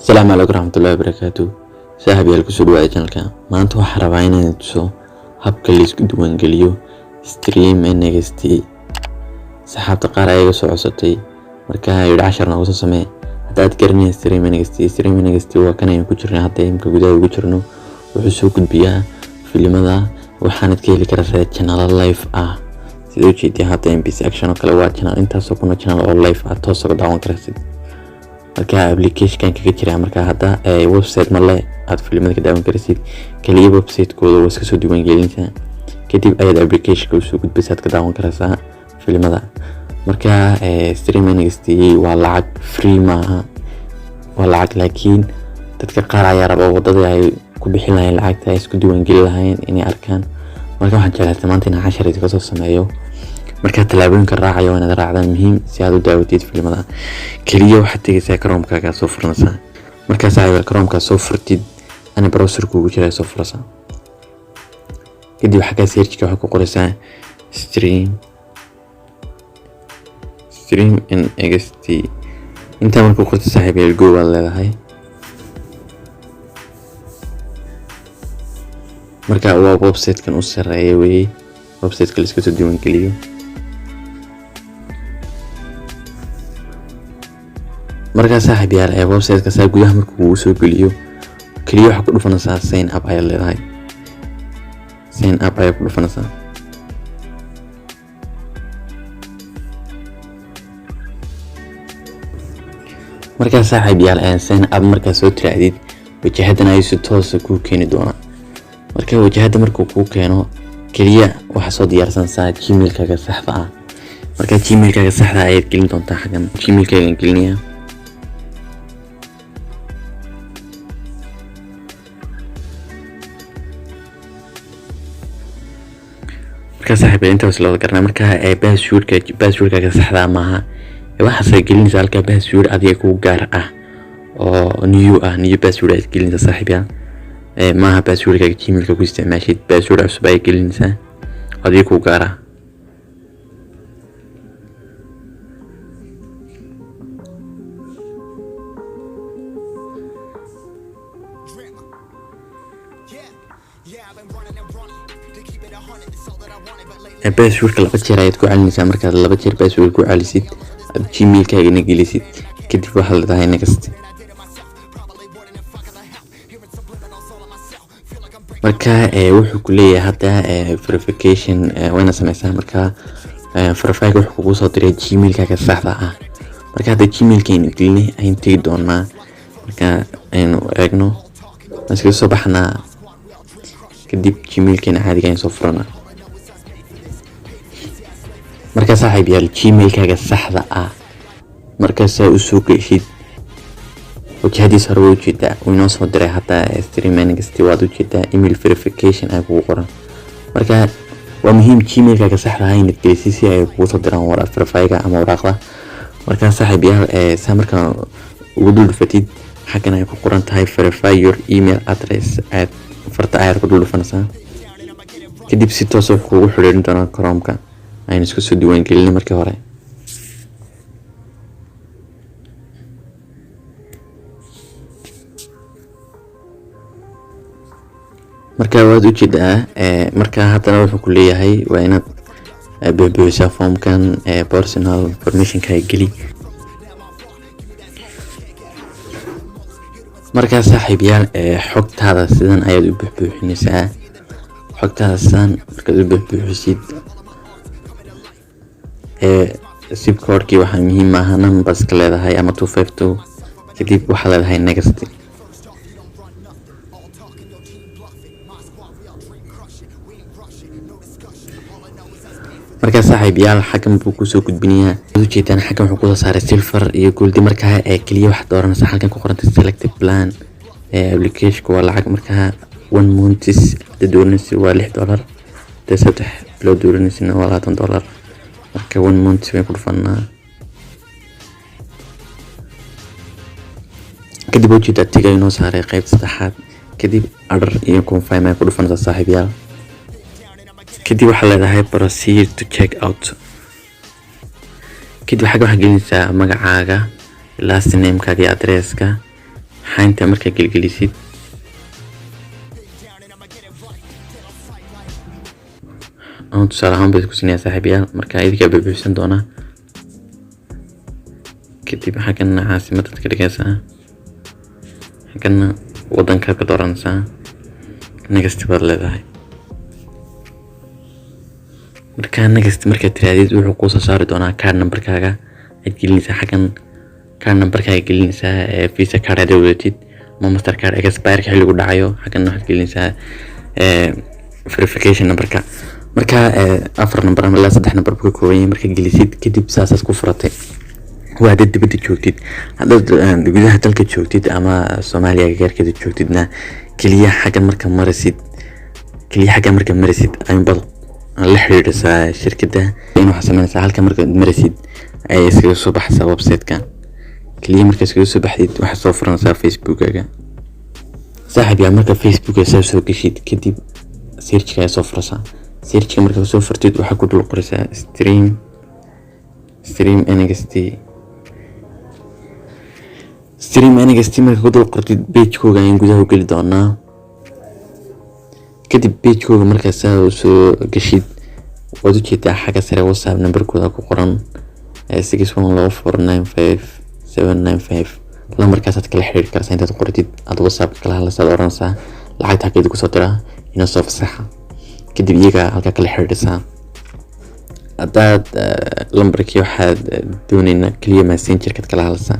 Asalaamu calaykum waraxmatullaahi wabarakaatu. Saaxiibayaal, kusoo dhawaada channelka. Maanta waxaan rabaa inaan tuso habka la isku diiwaangeliyo Stream NXT. Saxaabta qaar ayaga soo codsatay, marka yidhi cashar nooga soo samee. Haddaad garanaysa Stream NXT, Stream NXT waa kan aynu ku jirnay hadda, imka gudaha ugu jirno. Wuxuu soo gudbiyaa filimada, waxaanad ka heli kartaa channelo live ah. Sida ujeediya hadda MBC Action oo kale waa channel, intaasoo kuna channel oo live ah toos uga daawan karaysid. Marka applicationkan kaga jira, marka hadda website ma le aad filimada ka daawan karaysid. Kaliya website-kooda waa iska soo diiwaangelinaysaa, kadib ayaad applicationka usoo gudbaysa, aad ka daawan karaysaa filimada. Marka Stream NXT waa lacag, free maaha, waa lacag, laakiin dadka qaar ayaa raba wadadii ay ku bixin lahayn lacagta ay isku diiwaangeli lahayn inay arkaan. Marka waxaan jeclaystay maanta inaan cashar idinka soo sameeyo. Markaa tallaabooyinka raacayo waa inaad raacdaan, muhiim si aad u daawatid filimada. Keliya waxaad tegaysaa Chromekaaga, soo furanaysaa. Markaa saaxiib Chromeka soo furtid, ani browserka ugu jira, soo furaysaa. Kadib xaggaa searchka waxaad ku qoraysaa Stream NXT. Intaa markuu qorto, saaxiib, go baad leedahay. Marka waa website-kan u sareeya weeye, website-ka la iska soo diiwaangeliyo. Markaa saaxiib yaal, ee website-ka saa gudaha markuu uu soo geliyo, kaliya waxaa ku dhufanaysaa sign up ayaad leedahay, sign up ayaad ku dhufanaysaa. Markaa saaxiib yaal, ee sign up markaa soo tiraacdid, wajahadan ayuu si toosa kuu keeni doonaa. Marka wajahada markuu kuu keeno, kaliya waxaa soo diyaarsanaysaa Gmailkaaga saxda ah. Marka Gmailkaaga saxda ayaad gelin doontaa xaggan. Gmailkaagan gelinayaa. Marka saaxiib, intaas la wada garanaa. Marka passwordkaaga saxda maaha, waxaase gelinaysaa halkaa password adiga kuu gaar ah oo new ah, new password ayaad gelinaysaa, saaxiib yaal. Maaha passwordkaaga Gmailka ku isticmaashid, password cusub ayaad gelinaysaa adiga kuu gaar ah. Drama. Yeah, I've been running and running to keep it 100. It's all that I wanted, but lately Passwordka laba jeer ayaad ku celinaysaa. Markaad laba jeer password ku celisid, aad Gmailkaagana gelisid, kadib waxaad leedahay next. I did it myself. Probably wouldn't if I got the help. Hearing subliminals all on myself. Feel like I'm breaking. Marka wuxuu ku leeyahay hadda verification wayna sameysaa. Marka verifyga wuxuu kugu soo diray Gmailkaaga saxda ah. Marka hadda Gmailka aynu gelinay aynu tegi doonaa. Marka aynu eegno, waan iskaga soo baxnaa, kadib Gmailkeena caadiga aynu soo furanaa. Marka saaxiib yaal, Gmailkaaga saxda ah markaasaa usoo geshid, wajahadiisa hore waa ujeedaa, wuu inoo soo diray hadda Stream NXT, waad ujeedaa, email verification ay kugu qoran. Marka waa muhiim Gmailkaaga saxda ah inaad gelisid si ay kugu soo diraan verifyga ama waraaqda. Marka saaxiib yaal, saa markaa ugu dul dhufatid xaggan ay ku qoran tahay "verify your email address", aad farta ayaad ku dul dhufanaysaa. Kadib si toos wuxuu kugu xiriirin doonaa Chromeka aynu isku soo diiwaangelinay markii hore. Marka waad ujeedaa, marka haddana wuxuu ku leeyahay waa inaad buuxbuuxisaa foomkan, personal informationka geli. Markaa saaxiib yaal, xogtaada sidan ayaad u buuxbuuxinaysaa. Xogtaada sidan markaad u buuxbuuxisid, zip codekii waxaa muhiim maaha, numbers ka leedahay ama 252. Kadib waxaa leedahay next. All talking, your team bluffing. My squad, we all dream crushing. We ain't rushing, no discussion. All I know is us being for Markaa saaxiib yaal, xaggan buu kusoo gudbinayaa. Waad ujeedaan, xaggan wuxuu kusoo saaray silver iyo gold. Markaa keliya waxaad dooranaysaa halkan ku qorantay selected plan. Applicationka waa lacag. Markaa one months hadda dooranaysa waa $6, hadda 3 bilood dooraneysana waa $20. Marka one month bay ku dhufanaa. Kadib ujeedaa tiga inoo saaray qaybta saddexaad. Kadib order iyo confirm ay ku dhufanaysaa, saaxiib yaal. Kadib waxaa leedahay proceed to check out. Kadib xagga waxaad gelinaysaa magacaaga, last namekaaga iyo addresska. Waxaa intaa markaa gelgelisid, Down and I'ma get it right. Dead on sight like. Ama tusaale ahaan baad ku siinayaa, saaxiibayaal. Marka idinkaa buuxsan doonaa. Kadib xaggana caasimadad ka dhigaysaa, xaggana wadankaad ka dooranaysaa, next baad leedahay. Markaa next markaad tirahdid, wuxuu kuusoo saari doonaa card numberkaaga aad gelinaysaa. Xaggan card numberkaaga gelinaysaa ee Visa card aad wadatid ama Master Card, expireka xilligu dhacayo. Xaggan waxaad gelinaysaa verification numberka. Marka afar number ama ilaa saddex number buu ka kooban yahay. Marka gelisid kadib, saasaad ku furatay. Waa haddaad dibadda joogtid. Haddaad gudaha dalka joogtid ama Soomaaliya agagaarkeeda joogtidna, keliya xaggan marka maraysid, keliya xaggan marka maraysid ayuunbaad la xiriirisaa shirkadda. In waxaad sameynaysaa, halka markaad maraysid ayay iskaga soo baxaysaa website-ka. Keliya marka iskaga soo baxdid, waxaad soo furanaysaa Facebookaga, saaxiib yaa. Marka Facebooka saa soo geshid kadib, searchka ayaa soo furaysaa. Searchka markaa soo furtid, waxaa ku dul qoraysaa Stream NXT. Stream NXT marka ku dul qortid, pagekooga ayaan gudaha u geli doonaa. Kadib pagekooga markaa saa soo geshid, waad ujeedaa xagga sare WhatsApp numberkooda ku qoran, 6124 95795. Lambarkaasaad kala xiriiri kartaa. Intaad qoratid aad WhatsApp kala hadlaysaad, oranaysaa lacagta xaggeeda kusoo diraa, inoo soo fasaxa. Kadib iyaga halkaa kala xiriirisaa. Haddaad lambarkii waxaad dooneynaa, keliya Messengerkaad kala hadlaysaa.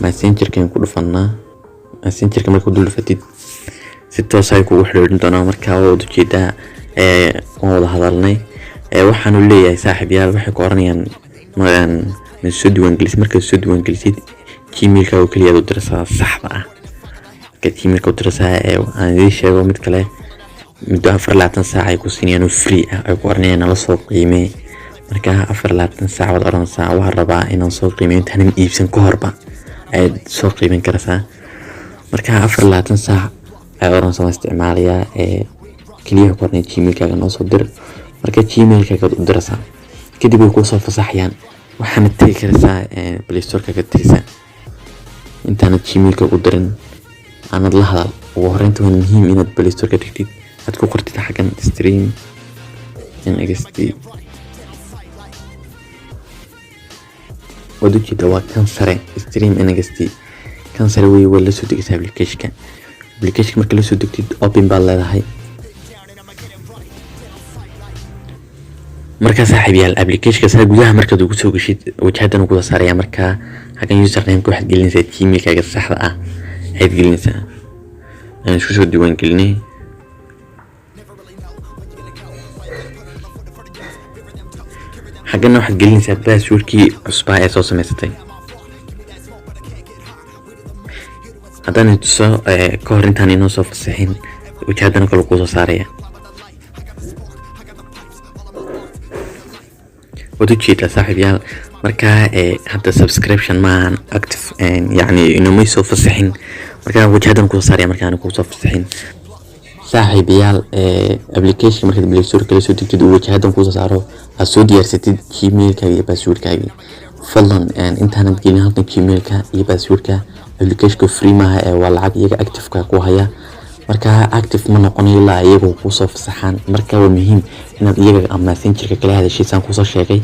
Messengerkan ku dhufanaa. Messengerka marka ku dul dhufatid, si toos ay kugu xiriirin doonaa. Marka waad ujeedaa, waan wada hadalnay. Waxaanu leeyahay, saaxiib yaal, waxay ku oranayaan ma soo diiwaangelisid. Markaad soo diiwaangelisid, Gmailka oo keliya aad u diraysaa saxda ah. Markaad Gmailka u diraysaa, ee aan idiin sheego mid kale, muddo 24 saac ay ku siinayaan oo free ah, ay ku oranayaan nala soo qiimee. Marka 24 saac waad oranaysaa waxaan rabaa inaan soo qiimeeyo, intaanan iibsan ka horba ayaad soo qiimeyn karaysaa. Marka 24 saac ayaad oranaysaa waan isticmaalayaa. Ee keliya ku oranaya Gmailkaaga noo soo dir. Marka Gmailkaaga u diraysaa, kadib way kuu soo fasaxayaan. Waxaana tegi karaysaa Play Store-kaaga tegaysaa. Intaanad Gmailka u dirin aanad la hadal, ugu horreynta waa muhiim inaad Play Store-ka tagtid, aad ku qortid xaggan Stream NXT. Waad ujeedaa, waa kan sare, Stream NXT, kan sare wey. Waa lasoo degaysaa applicationka. Applicationka marka lasoo degtid, open baad leedahay. Markaa, saaxiib yaal, applicationka saa gudaha markaad ugu soo geshid, wajahadan kuda saaraya. Markaa xaggan usernameka waxaad gelinaysaa Gmailkaaga saxda ah ayaad gelinaysaa aan isku soo diiwaan gelinay. Xaggana waxaad gelinaysaa passwordkii cusbaa ee soo samaysatay. Haddaan tuso, ka hor intaan inoo soo fasixin, wajahadana kale kuusoo saaraya. Waad ujeedaa, saaxiib yaal. Markaa hadda subscription maahan active, yacni inomay soo fasixin. Markaa wajahadan kusoo saaraya markaan kusoo fasixin, saaxiib yaal. Application markaad Play Store kala soo degtid, uu wajahadan kusoo saaro, aad soo diyaarsatid Gmailkaaga iyo passwordkaagii, fadlan intaanad gelin halkan Gmailka iyo passwordka, applicationka free maaha ee waa lacag, iyaga activeka ku haya. Marka active ma noqonayo ilaa iyagu kusoo fasaxaan. Marka waa muhiim inaad iyaga ama Messengerka kala hadashid saan kusoo sheegay,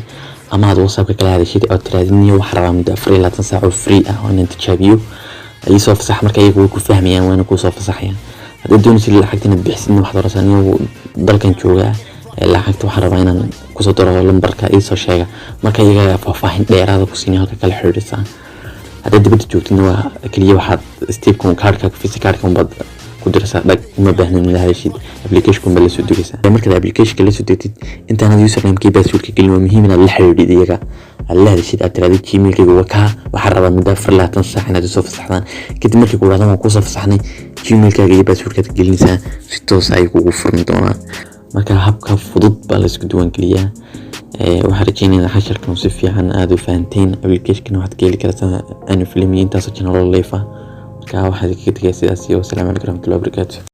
ama aad WhatsAppka kala hadashid oo tirahdid niyo waxaan rabaa muddo 24 saac oo free ah oo inaan tijaabiyo, iisoo fasax. Marka iyagu way ku fahmayaan, waana kusoo fasaxayaan. Haddaad doonaysid lacagta inaad bixisidna, waxaad oranaysaa niyo dalkan joogaa, lacagta waxaan rabaa inaan kusoo diro lambarka, iisoo sheega. Marka iyaga faahfaahin dheeraada ku siinaya, halka kala xiriirisaa. Haddaad dibadda joogtidna, waa keliya waxaad stepka kaarhka, Visa kaarhka unbaad ku diraysaa dhag. Uma baahnin inaad hadashid, application baad lasoo degaysaa. Markaad applicationka lasoo degtid, intaanad usernamekii passwordka gelin, waa muhiim inaad la xiriirid iyaga, aad la hadashid, aad tirahdid Gmailkayga waa kaa, waxaan rabaa muddo 24 saac inaad isoo fasaxdaan. Kadib markay ku dhahdaan waan kuusoo fasaxnay, Gmailkaaga iyo passwordkaad gelinaysaa, si toos ayay kugu furmi doonaa. Marka habka fudud baa la isku diiwaangeliyaa. Waxaan rajeynayaa casharkan si fiican aada u fahanteen. Applicationkan waxaad ka heli kartaa anu film iyo intaasoo channel oo live ah. Marka waxaad kaga tegaya sidaas iyo wasalaamu calaykum waraxmatullahi wabarakaatu.